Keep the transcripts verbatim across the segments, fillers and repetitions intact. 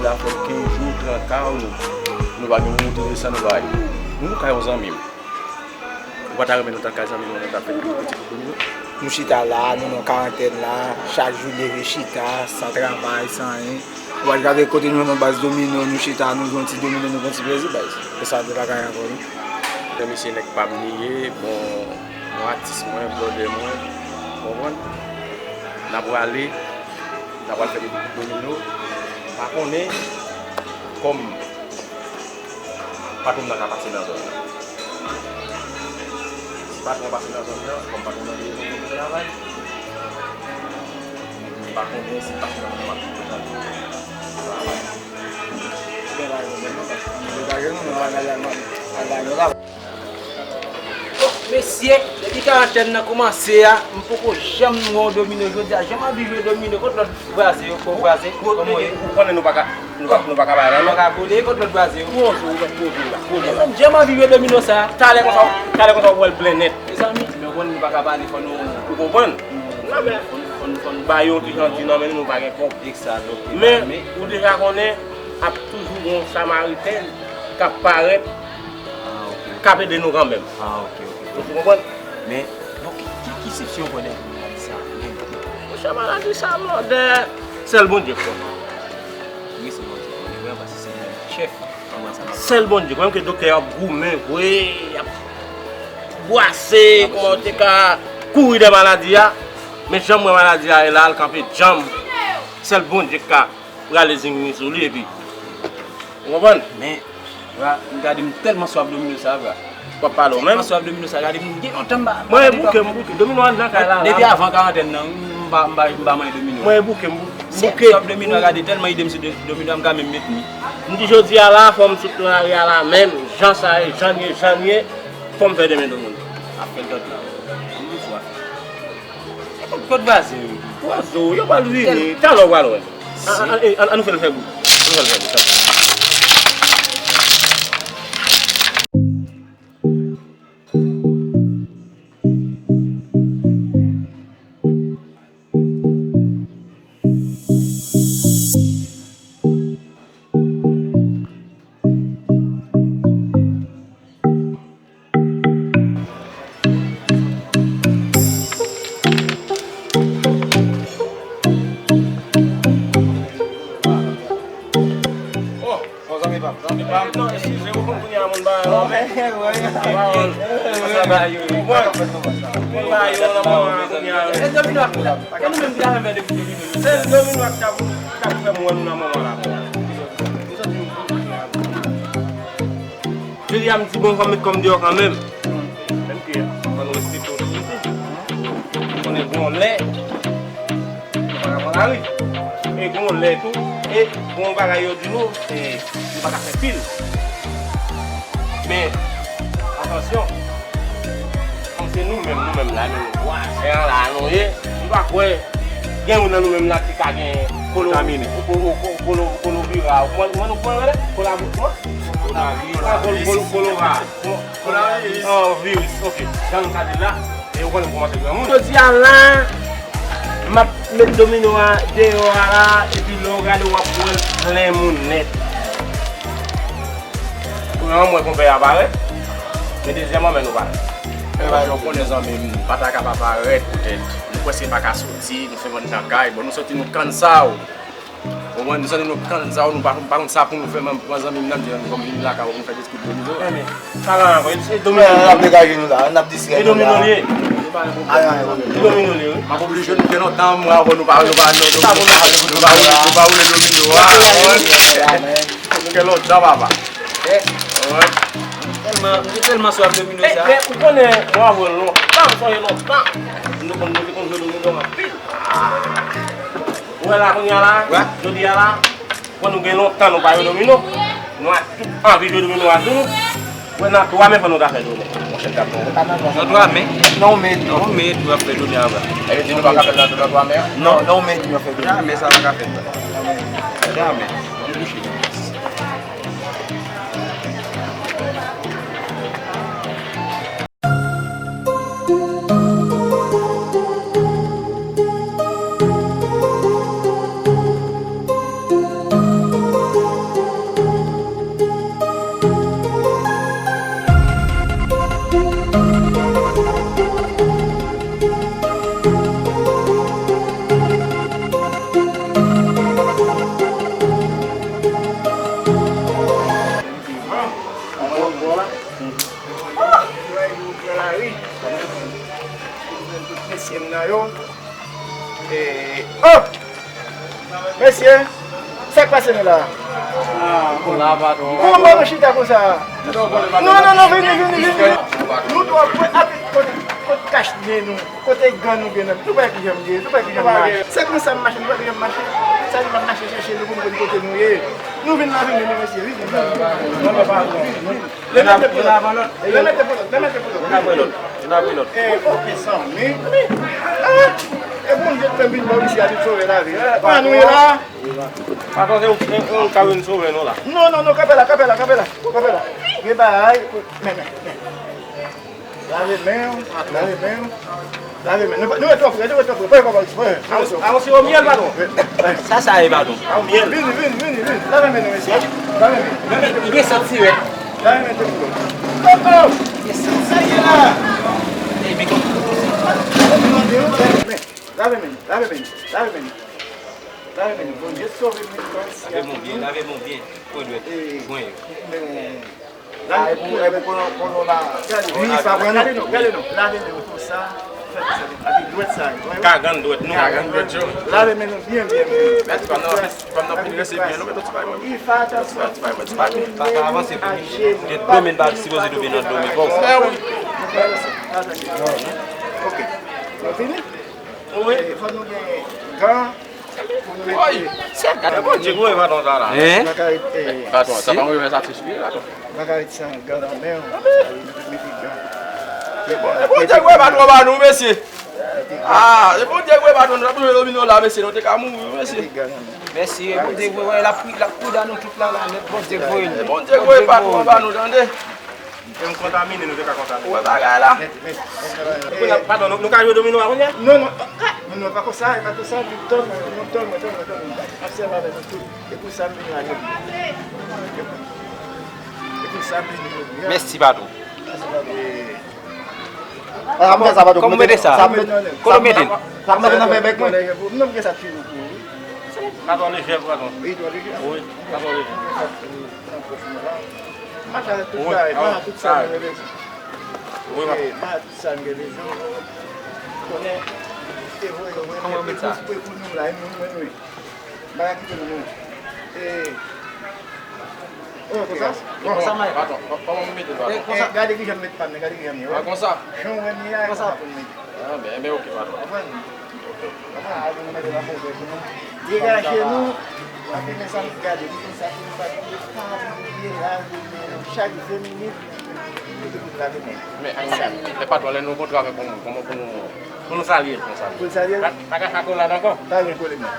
Sa fè kenz jou, trant ka, nou, nou pa gen moun enteresan, nou pa. Nou, nou ka yon zanmi m. Ou pa ta renmen nou ta kay zanmi nou, nou ta fè yon ti kout domino? Nou chita la, nou nan karantèn la, chak jou leve chita, san travay, san anyen. Ou pa t gade kote nou nan baz domino, nou chita, nou jwe yon ti domino, nou pran ti plezi, baz. E sa, nou pa kay ankò, non. Mesye nèg pa m li ye, bon, bon atis mwen, brother mwen, konprann? N ap prale, n ap pral fè de domino, pa konnen kòm patwon m nan ka pase nan zòn nan. Si patwon an pase nan zòn nan, kòm patwon nan gen yon travay, m pa konnen si patwon an ap travay. Mesye, depi karantèn nan koumanse a, m poko janm wè yon domino jodi a. Jan m anvi jwe domino, kot lòt vwazen yo, kot vwazen, kòman w ye? Ou konnen nou pa ka, nou pa, nou pa ka bay la, non? Nou pa ka kole, kot lòt vwazen yo? Pran sou, ou mèt poze w la, poze w la. Mezanmi, jan m anvi jwe domino sa. Talè konsa, talè konsa w wè l plen nèt. Mezanmi, men w konnen nou pa ka pale, fò nou. Ou konprann? Non, men fò n, fò n, fò n ba yo ti jan di nan men nou, nou pa gen kòb. Egzat, ok. Men, ou deja konnen, ap toujou gen yon Samariten k ap parèt, ah, ok, k ap ede nou kanmenm. Ah, ok, ok. Ou konprann? Men, bon, ki, ki, ki seksyon w pran dèyè maladi sa a menm? Monchè, maladi sa a, lòdè, sèl Bondye k konn. Wi, se Bondye k konn. Li vrèman, paske se li menm ki chèf. Sèl Bondye, menm ke doktè yo ap goumen vre, y ap bwase, kòman yo te ka kouri dèyè maladi a, men jan m wè maladi a ye la, l kanpe djanm. Sèl Bondye ki ka rale zingni sou li, epi, ou konprann? Men, bra, m gade m tèlman swaf domino sa, bra. W ap pale w menm? Tèlman swaf domino sa, gade m gen lontan m pa, m pa. Mwen bouke, m bouke. Domino an nan kay la, la. Depi avan karantèn nan, m pa, m pa, m pa manyen domino. Mwen bouke, m bou-, m bouke. Swaf domino a, gade tèlman ide m sou de-, domino a, m ka menm met mi. M di jodi a la, fò m sot nan lari a la menm, jan sa ye, jan l ye, jan l ye, fò m fè demen domino. Ap fè l tande la. M swaf. Kot, kot vwazen yo? Vwazen yo, yo pral vini. Talè w pral wè. An, an, an, an, an nou fè l fè bri. An nou fè l fè bri, tanpri. Oh, bon, zanmi pa m, zanmi pa m. Non, eskize, ou konn kounye a moun ba yo, men. Pawòl. Ou konn ba yo nan moman kounye a. E domino ak la. E nou menm ki ta fè de domino. Se domino ak ta pou, ta pou fè m wè nou nan moman la. Jodi a m di bon, fò m met kò m deyò kanmenm. Menm ke fò nou respekte otorite. Ou konnen gon lè nou pa ka pran lari. E gon lè tou, e gon bagay yo di nou, e nou pa ka fè pil. Men, atansyon, kòm se nou menm, nou menm la, nou vwazen an la, nou ye, nou pa kwè gen youn nan nou menm la ki ka gen kolo-, kontamine, kolo-, kolo-, kolovira, ou konprann, ou konprann, ou konprann, kola-, kòman? Konaviris. Ah, kolo-, kolo-, kolovira. Bon, konaviris. Ah, viris, ok. Jan nou ka di la, e ou konnen kòman se granmoun. Jodi a la, m ap met domino a deyò a la, epi lè w gade w ap wè l plen moun nèt. Premyèman, m wè konpè a parèt, men dezyèmman, men nou parèt. Premyèman, ou konnen zanmi m, nou pa ta ka pa parèt poutèt nou prèske pa ka soti, nou fè vann nan kay, bon, nou soti nou kann sa w. Ou konprann, nou soti nou kann sa w, nou pa, pa konn sa pou nou fè, men pran zanmi m nan, m di nou kòm vin lakay ou, nou fè de kout domino. Sa la ankò, e domino. N ap degaje nou la, n ap distrè nou la. E domino li ye. Ayan, ayan. E domino li ye, wi. M ap oblije, nou gen lontan, mwen avè w, nou pa, nou pa, nou, nou, nou pa, nou pa woule, nou pa woule domino a. Nou gen lontan, papa. Tèlman, m te tèlman swaf domino sa. Men ou konnen, mwen avè w lontan, m sonje lontan. Nou konn, nou te konn jwe domino anpil. Ou wè la kounye a la, jodi a la, kon nou gen lontan nou pa jwe domino, nou a tout anvi jwe domino a tou. Ou wè nan twa men fò nou ta fè domino. Monchè, gad non. Nan twa men? Nan yon men tou. Nan yon men tou ap fè domino a. Sa vle di nou pa ka fè nan twa men? Non, nan yon men tou nou ap fè domino. Jamè sa pa ka fèt. Jamè. Li bouche. M nan yo. E, oh! Mesye, sa k pase nou la? Ah, bon, la, patwon. Kòman nou chita konsa? Non, non, non, vini, vini, vini, vini. Nou twò pre, api, kote, kote kach nen nou, kote gan nou gen nan, nou pa ki janm gen, nou pa ki janm mache. Se konsa m mache, nou pa ki janm mache. Sa ki pa mache chèche nou pou nou konn kote nou ye. Nou vin la, vini, nou, mesye, vini, vini, vini. Remèt pou lòt. Remèt pou lòt. Remèt pou lòt. Youn apre lòt. Youn apre lòt. Eh, ok, zanmi. Ah, e Bondye k fè m vin bò isi a, li sove lavi. Kòman nou ye la? Patwon, se ou, se ou k ap vin sove nou la. Non, non, non, kanpe la, kanpe la, kanpe la, kanpe la. Gen bagay, men, men, men. Lave men w, lave men w, lave men. Nou, nou ret twò pre, nou ret twò pre. Pran kòb la, pran. Avanse. Avanse, o myèl, patwon. Sa, sa ye, patwon. O myèl. Vini, vini, vini, vini. Lave men nou, mesye. Lave men. Li, li gen sant sirèt. Lave men tou. Oh, oh! Li gen sant sirèt. Sa ye la? E, men kon- Lave men, lave men, lave men. Lave men. Bondye sove men. Lave men byen, lave men byen. Pran dwèt. Pran yo. Men Ay, pou, ay, pou kono, kono la. Gade, gade non, gade non. Lave men w konsa. Fè konsa. Avèk dwèt sa yo. Kagann dwèt nou. Kagann dwèt yo. Lave men nou byen, byen, byen. Mèt, fò n nan, fò n nan fin rese byen, non, men ti bay mwen. Ti bay mwen, ti bay mwen. Pa, pa avanse pou li. Gen dlo men pa sipoze tonbe nan dlo men pa w. Mè wi. Ok. Nou fini? Wi. Fò nou gen gan. Woy! Se gade Bondye ki voye patwon sa la. Hein? Patwon, sa pa move sa ti sou patwon. Pa ka ret san gan nan men w. Mete gan. E Bondye ki voye patwon ba nou, mesye. Ah, e Bondye ki voye patwon, nou t ap jwe domino la, mesye, nou te ka mouri, mesye. Mèsi, e Bondye ki voye, l ap pri-, l ap pridan nou tout la, la, nèt, Bondye ki voye nou. E Bondye ki voye patwon ba nou, tande. Fè m kontamine, nou te ka kontamine. Ou wè bagay la? Mèt, mèt, mèt, mèt. Kounye a, patwon, nou, nou ka jwe domino a kounye a? Non, non, ah, ah, non, non, pa konsa, e pa konsa, nou tann, nou tann, nou tann, nou tann. Ap sèvi avè nou tout. E pou sa m vin la jodi. E pou, e pou sa m vin jodi a. Mèsi, patwon. Sa se pa de- Ah, m fè sa, patwon. Kòman w mete sa? Sa m mete, kote w mete l? Sa m mete nan fè bèk mwen. Non, m gen sa toujou pou ou. Patwon, lejè, patwon. Wi, patwon, lejè. Wi, patwon, lejè. M mache avèk tout bagay, m a tout sa m gen bezwen. Wi, patwon. M a tout sa m gen bezwen. Konnen, te voye, voye, kòman w mete sa? Pou nou la, e nou, nou, nou. M pa ka kite nou mouri. E, oh, konsa? Bon, sa m a. Patwon, kò-, kòman m mete l, patwon? E, konsa. E, gade kijan m met pa m nan, gade kijan m ye, wè. Ah, konsa? Jan w wè m ye a, e konsa pou m mete. Ah, ben, ben, ok, patwon. Konprann? Konprann? A, nou mete la pou nou. Degaje nou. Apre men sa, nou gade, nou konsa pou nou pa bliye, pa bliye lave men nou chak ven minit. Pou nou lave men. Men, men patwon, lè nou kontre avèk yon moun, kòman pou nou, pou nou salye l konsa? Pou nou salye l? Pa, pa ka sa kolad ankò? Pa gen pwoblèm, non.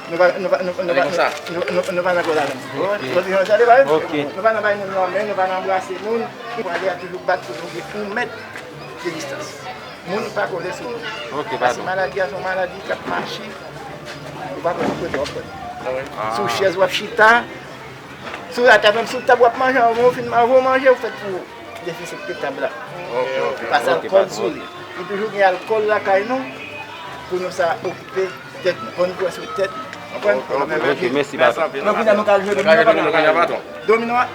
Nou pa, nou pa, nou, nou, nou pa, nou, nou, nou, nou pa nan kolad, non. Ok. Ou konprann sa, li pa? Ok. Nou pa nan bay moun nan men, nou pa nan anbrase moun. Pou ale a toujou bat pou nou gen yon mèt de distans. Moun pa kole sou moun. Ok, patwon. Paske maladi a se yon maladi k ap mache. Ou pa konn kote w ap pran. Ah wi. Ah. Sou chèz w ap chita. Sou la tab, menm sou tab w ap manje, anvan w fin, anvan w manje, ou fèt pou dezenfekte tab la. Ok, ok. Pase alkòl sou li. Li toujou gen alkòl lakay nou pou nou sa okipe tèt nou. Fò nou pran swen tèt nou. Konprann? Ok, ok, mèsi, patwon. Donk, kounye a nou ka jwe domino, patwon. Domino a,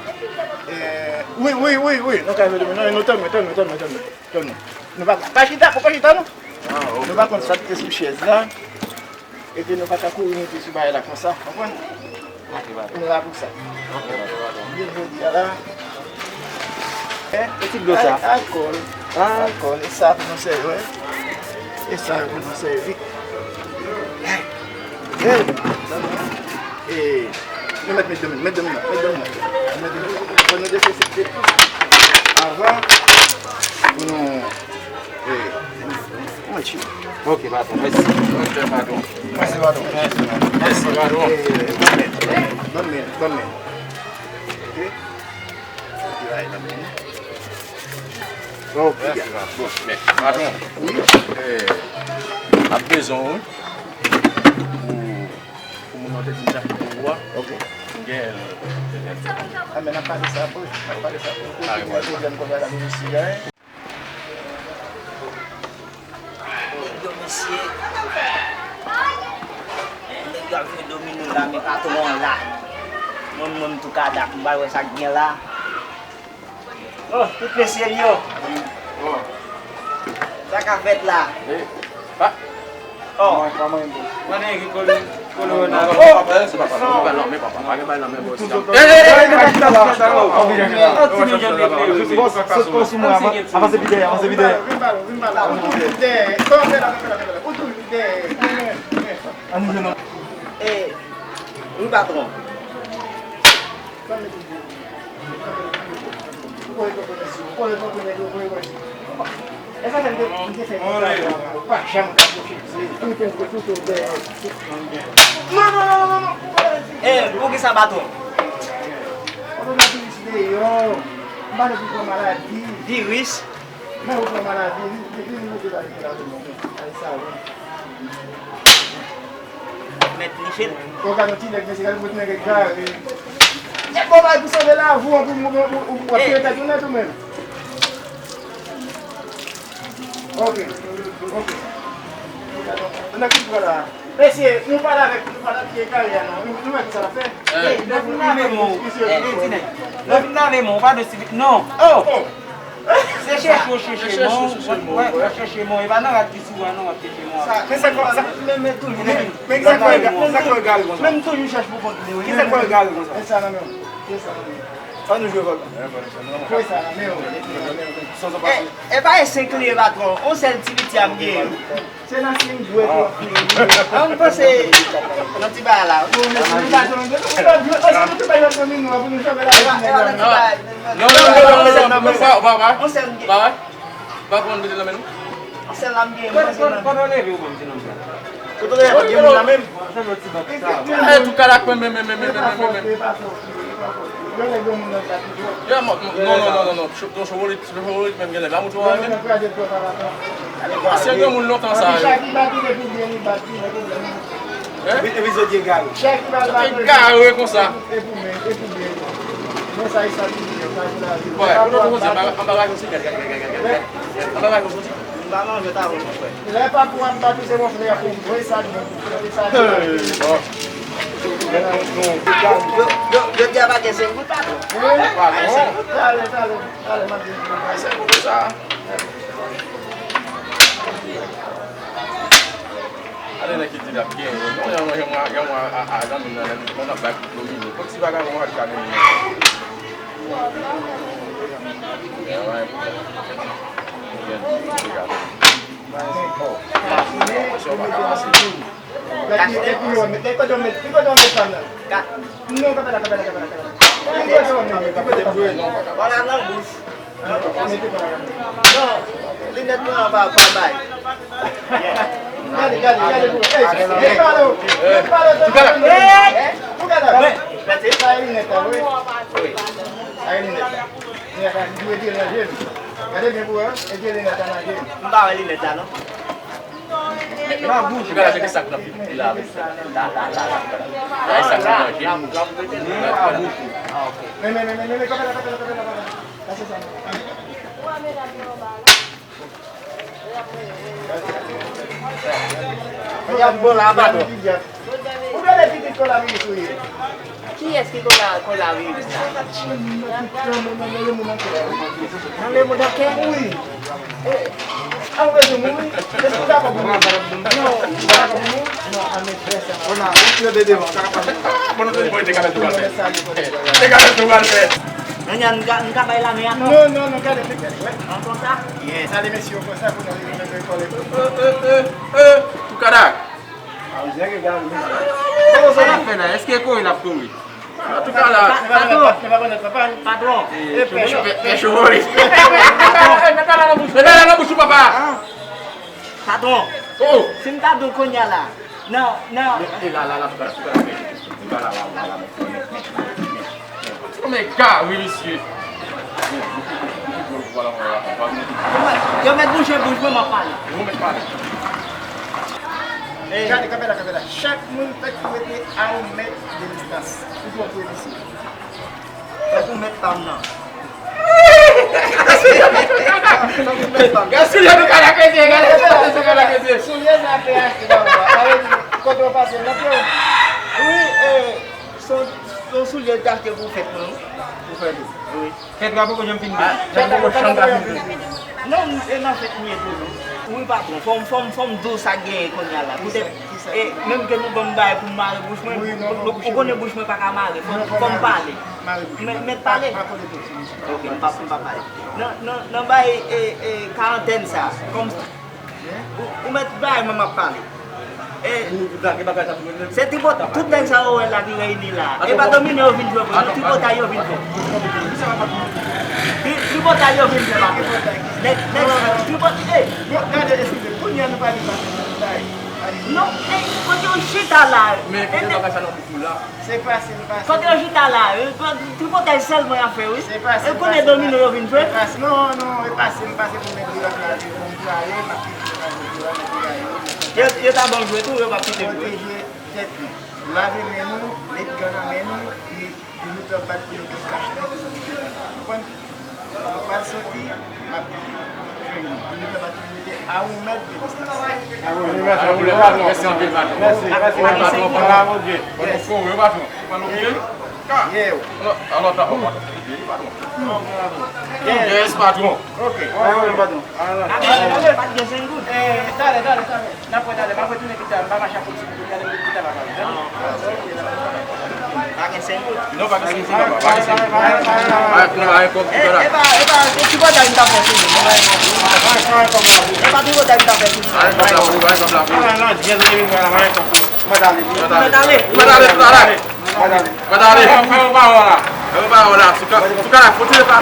eh, wi, wi, wi, wi, nou ka jwe domino. Nou tann mwen, tann mwen, tann mwen, tann mwen, tann mwen. Nou pa, pa chita, fò pa chita, non. Ah, ok. Nou pa konn sa k te sou chèz la. Epi nou pa ka kouri monte sou bagay la konsa, konprann? Ok, patwon. Nou la pou sa. Ok, patwon. Vin jodi a la. E ti dlo sa? Alkòl. Ah. Alkòl, e sa pou nou sèvi, wi. E sa pou nou sèvi. E, e, nou mèt met domino, met domino, met domino. Fò nou dezenfekte tout avan pou nou Eh, mwen tchil. Ok, patwon, mèsi. Ok, patwon. Mèsi, patwon. Mèsi, patwon. Eh, ban men, ban men, ban men. Ok? Ok, bay, ban men. Ok. Mèsi, patwon. Bon, men, patwon. Wi. Eh, ap bezwen, wi. Pou, pou moun nan te di m sa ki pou ou a. Ok. M gen. Ah, men n ap pale sa apre. N ap pale sa apre. Kareman. Pwoblèm konsa la, nou isi, hein? Yo, mesye, nèg yo ap jwe domino la, men patwon an la. Mwen menm tou kadak, m pral wè sa k gen la. Oh, tout mesye m yo. Bon. Sa ka fèt la? Oh. Mande ki kolo, kolo nan. Avanse pi dèyè, avanse pi dèyè. Ann jwenn nou. Wi, patwon. E, poukisa patwon? Viris? Mèt niche l. Bon, gade yon ti nèg, mesye, gade yon ti nèg egare. E bon, bay pou sove lavi w, pou w ap tire tèt ou nèt ou menm. Ok, ok. Nèg ki pran la. Mesye, nou pale avèk, nou pale avèk egare a non. Nou, nou wè kisa l ap fè. Lè vin lave men w, ti nèg. Lè vin lave men w, pa de sivik. Non. Oh! Se chèche w chèche men w, w ap chèche men w. E pa nan rad ki sou a non w ap chèche men w. Men sa k fè, sa, men, men toujou, men, men ki sa k fè egare, sa k fè egare konsa? Men m toujou chèche pou kont li, wi. Ki sa k fè egare konsa? Men sa nan men w. Ki sa nan men w? Ann nou jwe vòlè. Pran sa nan men w. San, san pase. E, e pa e senk li ye, patwon. On sèl ti piti a m genyen. Se nan siy dwèt ou ap fini. An, m panse nan ti bagay la. Bon, mesye, nou pa jwenn, nou pa jwenn, nou pa jwenn domino pou nou fè bagay la. Non, non, non, non, non, non, pa, pa, pa. Pa, pa. Pa pran mete nan men nou. Kote w leve ou menm, ti nonm sa? Kote w leve, pa gen moun la menm? Eh, tou kalak, men, men, men. Yo, non, non, non, non, non. Cho-, non, Chovolit, Chovolit menm genlè pa moutre w menm. Ansyen granmoun lontan sa yo. Hein? Egare konsa. Wè, ou non, konsa, anba, anba rayon soti, gade, gade, gade, gade, gade. Anba rayon soti. M pa manje ta vre, mon frè. Lè pa pou ap bat ou, se mon frè pou mwen, sa di, sa di. Yo, yo, yo di a pa gen se gout, patwon. Wi. Talè, talè, talè, m ap di. Ay, se pou sa. Ale nan ki di l ap gen, non, yon, yon, yon, yon, a, a, a, zanmi m nan, nan, nan, nan, bay domino. Kot ti vagabon ap ka domino. Wala nan bouch. Non, linèt mwen an pa, pa bay. Gade, gade, gade pou. Ey, ey, pale w. Ey, pale w. Ey, pou gade. Sa e linèt la, wi. Wi. Sa e linèt la. Linèt la, li dwe vire nan je l. Gade byen pou wè, e vye linèt la nan je l. M pa wè linèt la, non. Nan bouch. Gade, se sa k nan pipi la, avèk sa. La, la, la, la. Sa e sa k nan je l. Nan bouch. Men, men, men, men, men, men, kanpe la, kanpe la, kanpe la, kanpe la. Pase sa. Y ap bon la, patwon. Ou gade pitit kònaviris ou ye. Kiyès ki kòna-, kònaviris la? Nan lemonn antye. Nan lemonn antye? Wi. E, an bezwen mouri. Èske w dakò pou mouri? Non, ou dakò pou mouri? Non, an men fè sa. Bon, a, ou tire de devan, sa ka pase. Ah, bon, nou te, bon, te ka fè tou pral fè. Te ka fè tou pral fè. Kounye a, n ka, n ka bay lamen ankò? Non, non, non, gade, gade, wè. An konsa? Yes. Gade mesye yo konsa, kounye a, yo menm yo kole. Eh, eh, eh, eh, Toukada. Sa n ap fè la? Èske kore l ap kore? Toukada. Pa-, patwon. Patwon. Pè, pè Chovolit. Mete la nan bouch ou, papa. Patwon. Oh. Si m ta di w kounye a la. Non, non. E la, la, la, Toukada, Toukada, Toukada. Kòm egare, wi, mesye. Yo mèt bouche bouch mwen, m ap pale. Ou mèt pale. Ey. Gade, kanpe la, kanpe la. Chak moun fèk pou rete a yon mèt de distans. Ou twò pre, mesye. Tankou mèt pa m nan. Tankou mèt pa m. Gade soulye nou ka lakretye, gade soulye nou ka lakretye. Soulye sa te achte pa mwen. Sa vle di, kote w pase, nan pye w. Wi, e, se yon, se yon soulye l te achte pou fèt mwen, wi. Pou fèt ou? Wi. Fèt ou a poko janm fini. Fèt ou a poko janm ka fini. Non, e nan fèt m ye toujou. Wi, patwon, fò m, fò m, fò m di w sa k genyen kounye a la. Poutèt, e, menm ke nou ban m bagay pou m mare bouch mwen, ou, ou konnen bouch mwen pa ka mare, fò, fò m pale. Mèt, mèt pale. Ok, m p ap, m p ap pale. Nan, nan, nan bay, e, e, karantèn sa, kòm, ou, ou mèt bay mwen m ap pale. E, se tripotay, tout nèg sa yo wè la ki reyini la. E pa domino yo vin jwe vre, non, tripotay yo vin fè. Tri-, tripotay yo vin fè, patwon. Nèg, nèg, tripotay, e. Bon, gade, eskize, kounye a nou pale pa tripotay. Non, e, kote yo chita la. Men kote bagay sa nan bouch ou la. Se fasil, fasil. Kote yo chita la, e, tripotay sèlman y ap fè, wi. Se fasil, fasil. E konnen domino yo vin jwe. Se fasil. Non, non, e fasil, fasil pou nèg yo ap lave, pou m travay, m ap kite yo lave, pou yo lave, pou yo lave. Yo, yo ta ban m jwe tou, yo p ap kite m jwe. Pwoteje tèt nou. Lave men nou, met gan nan men nou, e toujou fè bat pou yo te kache nan pou yo te la. Konprann? Mwen pral soti, m ap vini. Mwen pral mete a yon mèt de distans. Mèsi anpil, patwon. Mèsi, mèsi, patwon. Patwon, patwon, patwon. Ou fò, wi, patwon. Ou pa nan pye? Alò, alò, ta, ou pa nan pye, patwon. Yes, patwon. Ok. Wi, wi, patwon. Alò. Pa t gen senk goud. Eh, talè, talè, talè. N ap wè talè, m ap retounen pita, m pa mache ak politik pou gade m pita la. Pa gen senk goud. Non, pa gen senk goud, papa, pa gen senk goud. Pa gen senk goud. Pa gen kòb, pa gen kòb. E pa, e pa, e pa, e ti pòtay m ta fè sou li. E pa ti pòtay m ta fè sou li. Pa gen kòb la pou, pa gen kòb la pou. Mwen ale. Mwen ale, mwen ale. Mwen ale. Fè yon pawòl la. Fè yon pawòl la. Sou ka, sou ka la, fò tire pa.